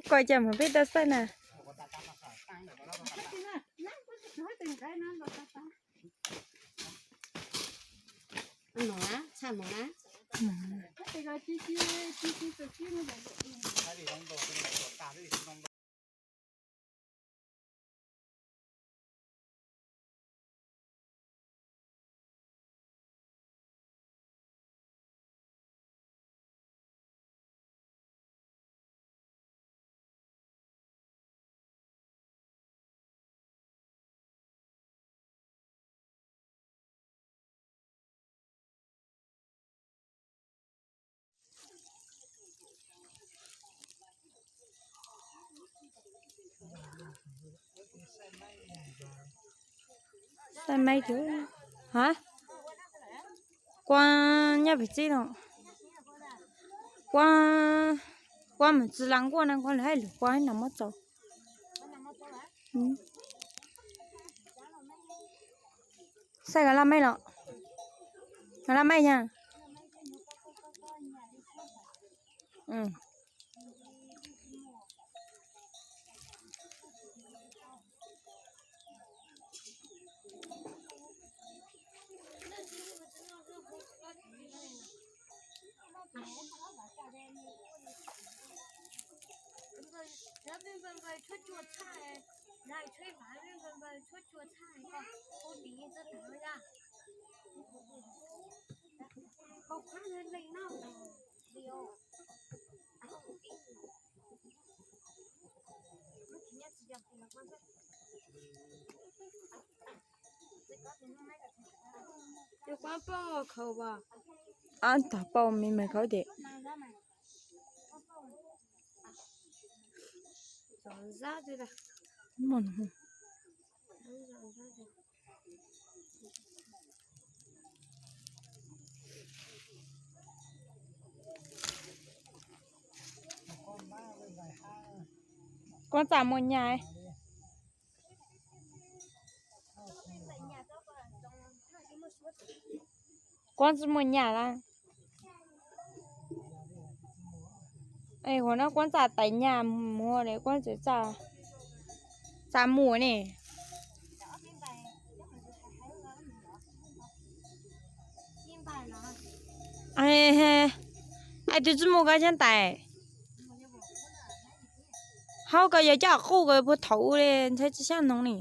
Koj cas mus peb tau xaij na. Xaij maib thiab. Hab, Kuab nyob pem txib no. Kuab, Kuab mus txi la nkuaj na, Kuab lawv hais lus Kuab no muab txaus. Xaij koj laj mej los? Koj laj mej nyaj. Ob tog pauj me me khaub ces. Kuab txaj muaj nyaj. Kuab txaj muaj nyaj lawm. Ua no Kuab txaj tais nyaj muag li, Kuab txaj, txaj muag ne. Ais, tus txaj muag koj cab tais. Hau koj yog coj qub koj puag thaum ub li ntshai tsis xyab noog ni.